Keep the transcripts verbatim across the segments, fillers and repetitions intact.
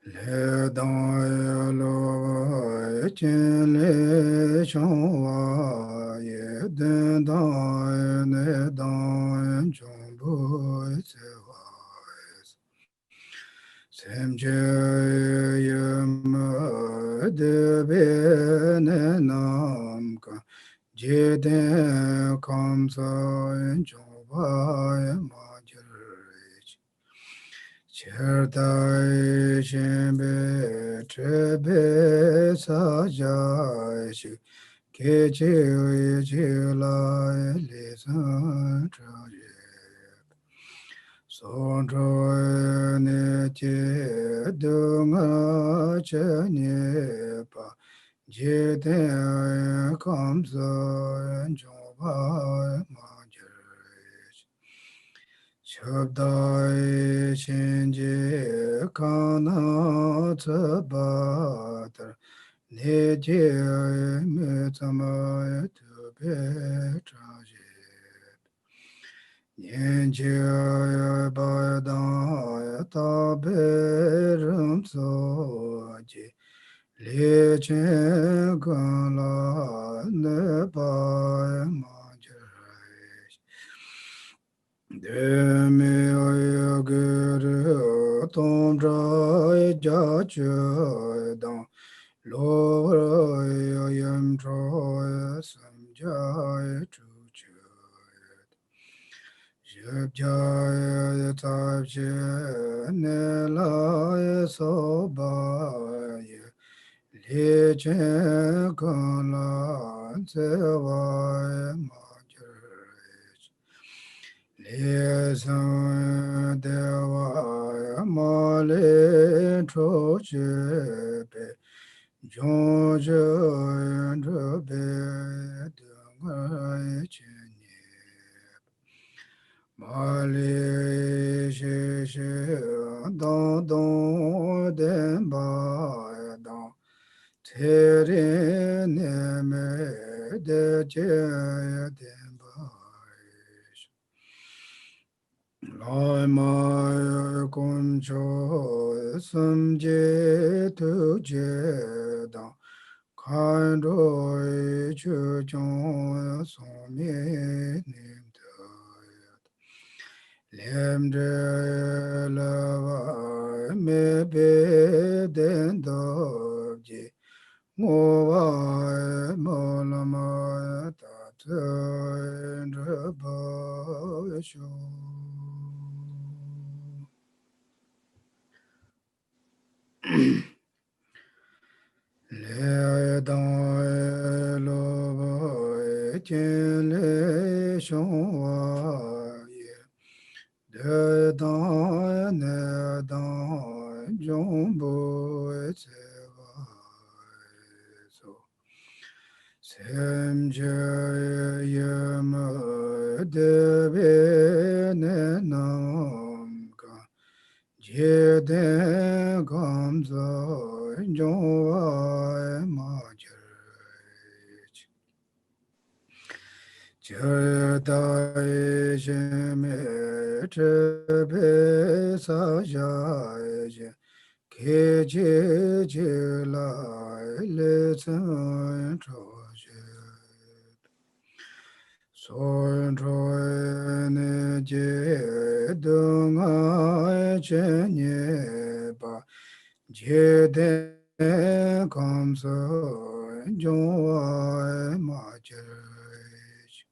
ལས་དང་སློབ་པར་རྐྱེན་ལས་བྱུང་བ་ཡི། དོན་དང་གནས་དང་འབྱུང་པོའི་འཚེ་བ་ཡི། སེམས་ཅན་ཡིད་མི་བདེ་བའི་ནད་རྣམས་ཀུན། འཇིག་རྟེན་ཁམས་སུ་འབྱུང་བར་མ་གྱུར་ཅིག། ཇི་ལྟར་ཞིང་པས་སྤྲུལ་པའི་ས་བྱ་ཞིག། སྐད་ཅིག་གཅིག་ལ་ལུས་སེམས་འཁྲུགས་བྱེད། སྲོག་འཕྲོག་ནད་ཀྱིས་སྡུག་བསྔལ་ཇི་སྙེད་པ། འཇིག་རྟེན་ཁམས་སུ་འབྱུང་བར་མ་གྱུར་ཅིག། ཆུ་བདག་གཤིན་རྗེའི་ཁ་ནང་ཚུད་པ་ལྟར། ནད་ཀྱིས་མི་ཚངས་ཐུབ་པས་སྐྲག་བྱེད། ཉིན་གཅིག་བར་དང་རྟག་པའི་རིམས་སོགས་ཀྱིས། ལུས་ཅན་ཀུན་ལ་གནོད་པར་མ་གྱུར་ཅིག། དེ་མིན་གུ་རུ་སྟོང་ཕྲག་བརྒྱད་ཅུ་དང་། གློ་བུར་ཡུལ་འཁྲུགས་སུམ་བརྒྱ་དྲུག་ཅུ། བཞི་བརྒྱ་རྩ་བཞིའི་ནད་ལ་སོགས་པ་ཡིས། ལུས་ཅན་ཀུན་ལ་འཚེ་བར་མ་གྱུར་ཅིག། ལུས་སེམས་བདེ་བ་མ་ལུས་འཕྲོག་བྱེད་པའི། འབྱུང་བཞི་འཁྲུགས་པའི་སྡུག་བསྔལ་ཇི་སྙེད་པ། མ་ལུས་ཤི་ཤི་མདངས་མདངས་ལྡན་པ་དང་། ཚེ་རིང་ནད་མེད་བདེ་སྐྱིད་ལྡན་པ་ཡི། ལྷ་དམག་དཀོན་མཆོག་གསུམ་གྱི་ཐུགས་རྗེ་དང་། མཁའ་འགྲོ་ཆོས་སྐྱོང་སྲུང་མའི་ནུས་མཐུ། ལས་འབྲས་བསླུ་བ་མེད་པའི་བདེན་སྟོབས་ཀྱིས། བསྔོ་བ་སྨོན་ལམ་དག་ཚོད་འགྲུབ་པར་ཤོག། ལས་དང་སློབ་པའི་རྐྱེན་ལས་བྱུང་བ་ཡི། དུས་དང་གནས་དང་འབྱུང་པོའི་འཚེ་བ་སོགས། སེམས་ཅན་ཡིད་མི་བདེ་བའི་ནད་རྣམས་ཀུན། འཇིག་རྟེན་ཁམས་སུ་འབྱུང་བར་མ་གྱུར་ཅིག། ཇི་ལྟར་ཞིང་པས་སྤྲུལ་པའི་ས་བྱ་ཞིག། སྐད་ཅིག་གཅིག་ལ་ལུས་སེམས་འཁྲུགས་བྱེད། སྲོག་འཕྲོག་ནད་ཀྱིས་སྡུག་བསྔལ་ཇི་སྙེད་པ། འཇིག་རྟེན་ཁམས་སུ་འབྱུང་བར་མ་གྱུར་ཅིག།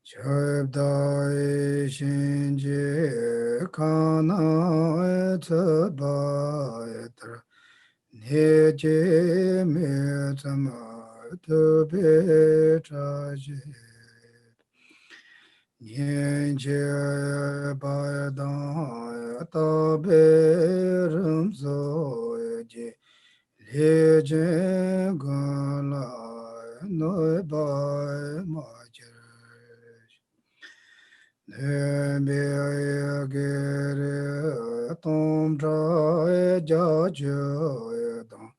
ཆུ་བདག་གཤིན་རྗེའི་ཁ་ནང་ཚུད་པ་ལྟར། ནད་ཀྱིས་མི་ཚངས་ཐུབ་པས་སྐྲག་བྱེད། ཉིན་གཅིག་བར་དང་རྟག་པའི་རིམས་སོགས་ཀྱིས། ལུས་ཅན་ཀུན་ལ་གནོད་པར་མ་གྱུར། གནོད་པའི་གུ་རུ་སྟོང་ཕྲག་བརྒྱད་ཅུ་དང་།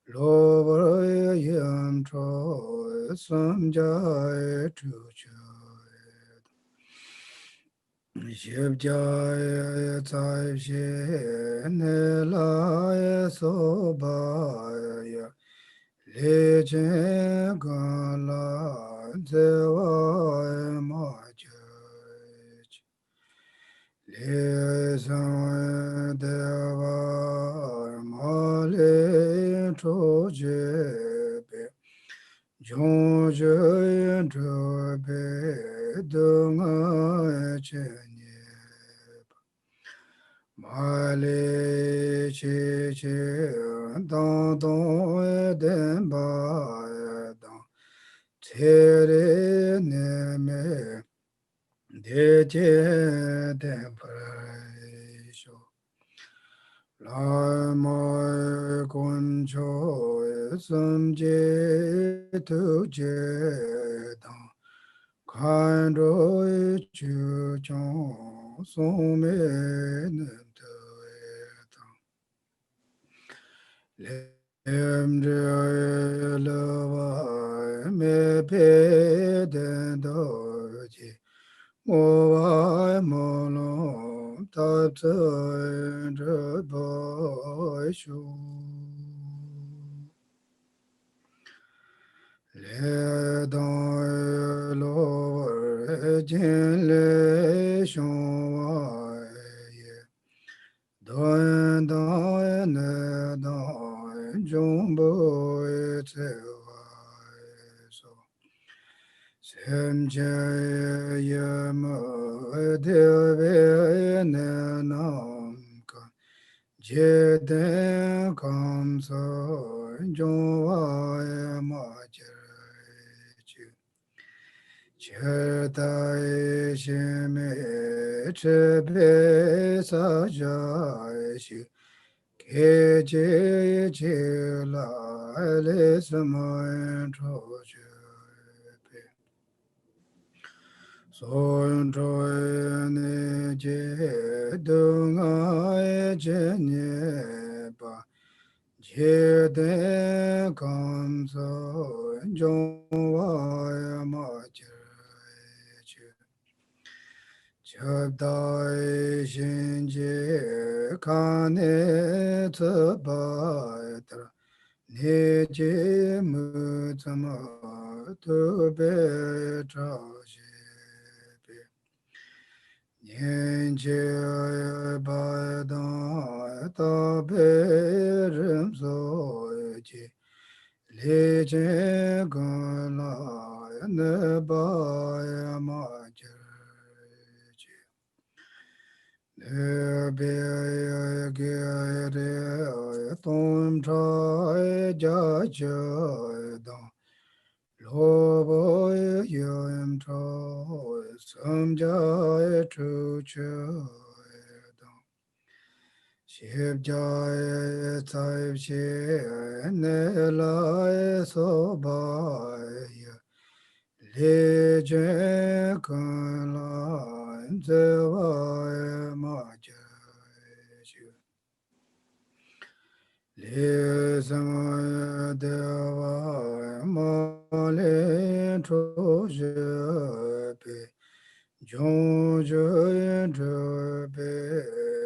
གློ་བུར་ཡུལ་འཁྲུགས་སུམ་བརྒྱ་དྲུག་ཅུ་དང་། བཞི་བརྒྱ་རྩ་བཞི་ནད་ལ་སོགས་པ་ཡི། ལས་ཅན་ཀུན་ལ་འཚེ་བར་མ་གྱུར་ཅིག། ལས་གསུམ་བདེ་བ་མ་ལུས་འཕྲོག་བྱེད་པའི། འབྱུང་བཞི་འཁྲུགས་པའི་སྡུག་བསྔལ་ཇི་སྙེད་པ། མ་ལུས་ཕྱིན་ཅི་ལྟ་དང་ལྡན་པ་དང་། ཚེ་རིང་ནད་མེད་བདེ་སྐྱིད་ལྡན་པར་ཤོག། བླ་མ་དཀོན་མཆོག་གསུམ་གྱི་ཐུགས་རྗེ་དང་། མཁའ་འགྲོ་ཆོས་སྐྱོང་སྲུང་མའི་ནུས་མཐུ་དང་། ལས་འབྲས་བསླུ་བ་མེད་པའི་བདེན་སྟོབས་ཀྱིས། བསྔོ་བ་སྨོན་ལམ་བཏབ་ཚད་འགྲུབ་པར་ཤོག། ལས་དང་གློ་བུར་རྒྱུན་ལས་བྱུང་བ་ཡི། གདོན་དང་ནད་དང་འབྱུང་པོའི་འཚེ་བ་སོགས། སེམས་ཅན་ཡིད་མི་བདེ་བའི་ནད་རྣམས་ཀུན། འཇིག་རྟེན་ཁམས་སུ་འབྱུང་བར་མ་གྱུར་ཅིག། ཇི་ལྟར་ཤིང་མིག་འཁྲིད་པའི་ས་ཞག་ཞིག། སྐད་ཅིག་གཅིག་ལ་ལས་གསུམ་འཁྲུགས་བྱེད་པའི། སྲོག་འཕྲོག་ནད་ཀྱི་སྡུག་བསྔལ་ཇི་སྙེད་པ། འཇིག་རྟེན་ཁམས་སུ་འབྱུང་བར་མ་གྱུར་ཅིག། ཆུ་བདག་གཤིན་རྗེའི་ཁ་ནས་ཚིག་པ་ལྟར། ནད་ཀྱི་མིག་བཙུམ་གཏུབས་པའི་སྐྲག་བྱེད་པའི། ཉིན་གཅིག་བར་དང་རྟག་པའི་རིམས་སོགས་ཀྱིས། ལས་ཅན་ཀུན་ལ་གནོད་པར་མ་གྱུར་ཅིག། ནུས་པའི་བགེགས་རིགས་སྟོང་ཕྲག་བརྒྱད་ཅུ་དང་། གློ་བུར་ཡུལ་ཕྲུགས་སུམ་བརྒྱ་དྲུག་ཅུ་དང་། བཞི་བརྒྱ་རྩ་བཞིའི་ནད་ལ་སོགས་པ་ཡི། ལས་ཅན་ཀུན་ལ་འཚེ་བར་མ་གྱུར་ཅིག། ལས་གསུམ་བདེ་བ་མ་ལུས་འཕྲོག་བྱེད་པའི། འབྱུང་བཞི་འཁྲུགས་པའི་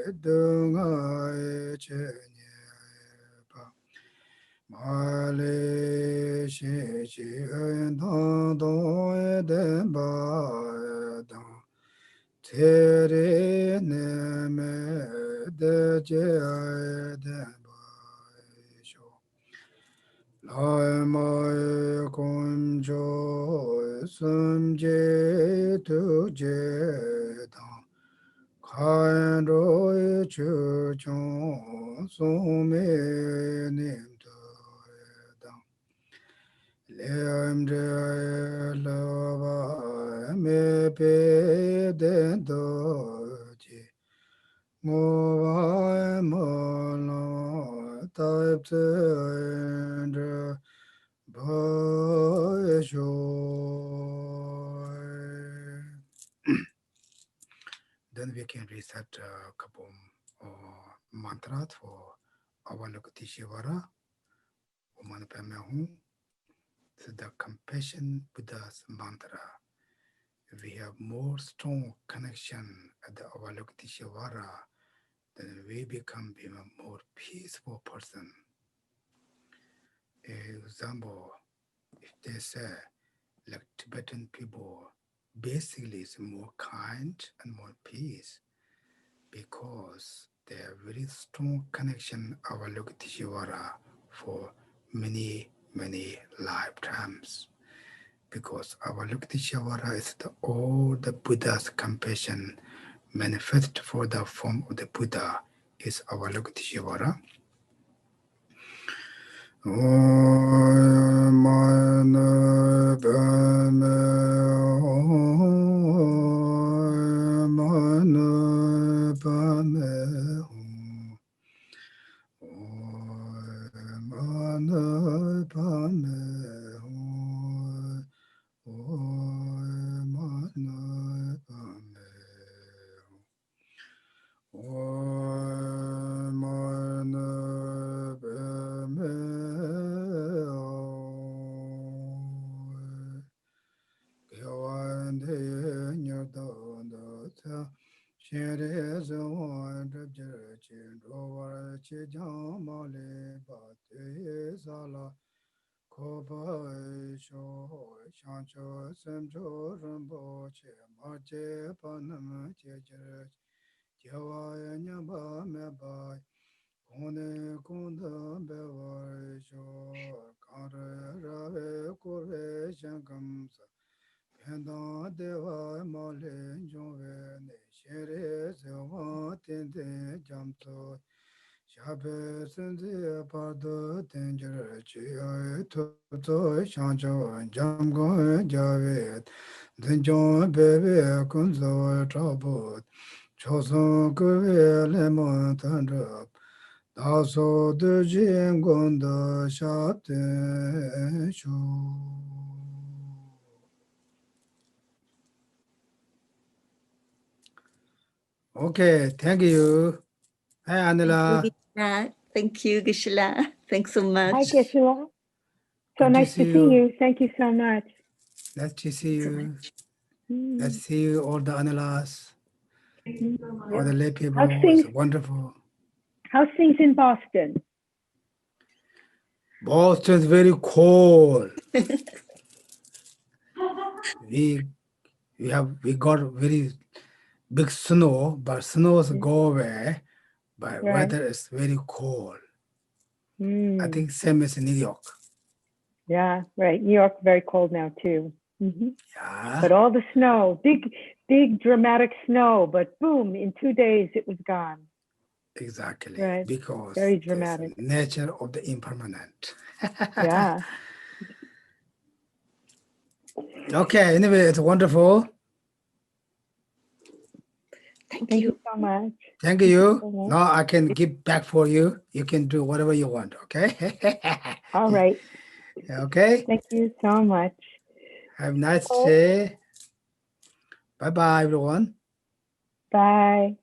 སྡུག་བསྔལ་ཇི་སྙེད་པ། མ་ལུས་ཕྱིན་ཅི་ལྟ་དང་ལྡན་པ་དང་། ཚེ་རིང་ནད་མེད་བདེ་སྐྱིད་ལྡན་པར་ཤོག། བླ་མ་དཀོན་མཆོག་གསུམ་གྱི་ཐུགས་རྗེ་དང་། མཁའ་འགྲོ་ཆོས་སྐྱོང་སྲུང་མའི་ནུས་མཐུ་དང་། ལས་འབྲས་བསླུ་བ་མེད་པའི་བདེན་སྟོབས་ཀྱིས། བསྔོ་བ་སྨོན་ལམ་བཏབ་ཚད་འགྲུབ་པར་ཤོག། Then we can recite, uh, couple, uh, mantras for Avalokiteshvara, Om Mani Padme Hum. This is the Compassion Buddha's mantra. we have more strong connection at the Avalokiteshvara, then we become a more peaceful person. Example, if they say, like, Tibetan people, basically is more kind and more peace because they have very strong connection Avalokiteshvara for many, many lifetimes. Because Avalokiteshvara is the, all the Buddha's compassion manifest for the form of the Buddha is Avalokiteshvara. ཨོཾ་མ་ཎི་པདྨེ་ཧཱུྃ། ཨོཾ་མ་ཎི་པདྨེ་ཧཱུྃ། ཨོཾ་མ་ཎི་པདྨེ་ཧཱུྃ། ཨོཾ་མ་ཎི་པདྨེ་ཧཱུྃ། ཨོཾ་མ་ཎི་པདྨེ་ཧཱུྃ། དགེ་བ་འདི་ཡིས་མྱུར་དུ་བདག་ཚེ། སྤྱན་རས་གཟིགས་དབང་འགྲུབ་གྱུར་ཅིག་འགྲོ་བར་ཅིས་ཀྱང་མ་ལུས་པ། དེ་ཡི་ས་ལ་འགོད་པར་ཤོག་བྱང་ཆུབ་སེམས་མཆོག་རིན་པོ་ཆེ། མ་སྐྱེས་པ་རྣམས་སྐྱེ་གྱུར་ཅིག་སྐྱེ་བ་ཉམས་པ་མེད་པ་ཡི། གོང་ནས་གོང་དུ་འཕེལ་བར་ཤོག་གངས་རི་ར་བས་བསྐོར་བའི་ཞིང་ཁམས་སུ། ཕན་དང་བདེ་བ་མ་ལུས་འབྱུང་བའི་གནས། སྤྱན་རས་གཟིགས་དབང་བསྟན་འཛིན་རྒྱ་མཚོ། ཞབས་པད་སྲིད་མཐའི་བར་དུ་བརྟན་གྱུར་ཅིག་ཐུབ་ཚོགས་བྱང་ཆུབ་འཇམ་མགོན་རྒྱལ་བའི། མདུན་སྐྱོང་སྤེལ་བའི་ཀུན་རྫོབ་དྲག་པོ། མཆོག་གསུམ་བསྐུལ་བའི་ལྷ་མོ་དོན་གྲུབ། བདག་སོགས་འདུ་བྱེད་མགོན་དུ་ཞབས་བརྟན་ཤོག Okay, thank you. Hi, Anila. Thank you, Geshe-la. Thanks so much. Hi, Geshe-la. So nice to see you. Thank you so much. Nice to see you. Let's see you, all the Anilas, all the lay people. It's wonderful. How's things in Boston? Boston's very cold. We we have we got very big snow, but snows go away. But weather is very cold. I think same as New York. Yeah, right. New York very cold now too. Yeah. But all the snow, big, big dramatic snow, but boom, in two days it was gone. Exactly, right. Because very dramatic. Nature of the impermanent. Yeah. Okay, anyway, it's wonderful. Thank you so much. Thank you. Now I can give back for you. You can do whatever you want, okay? All right. Okay. Thank you so much. Have a nice day. Bye bye, everyone. Bye.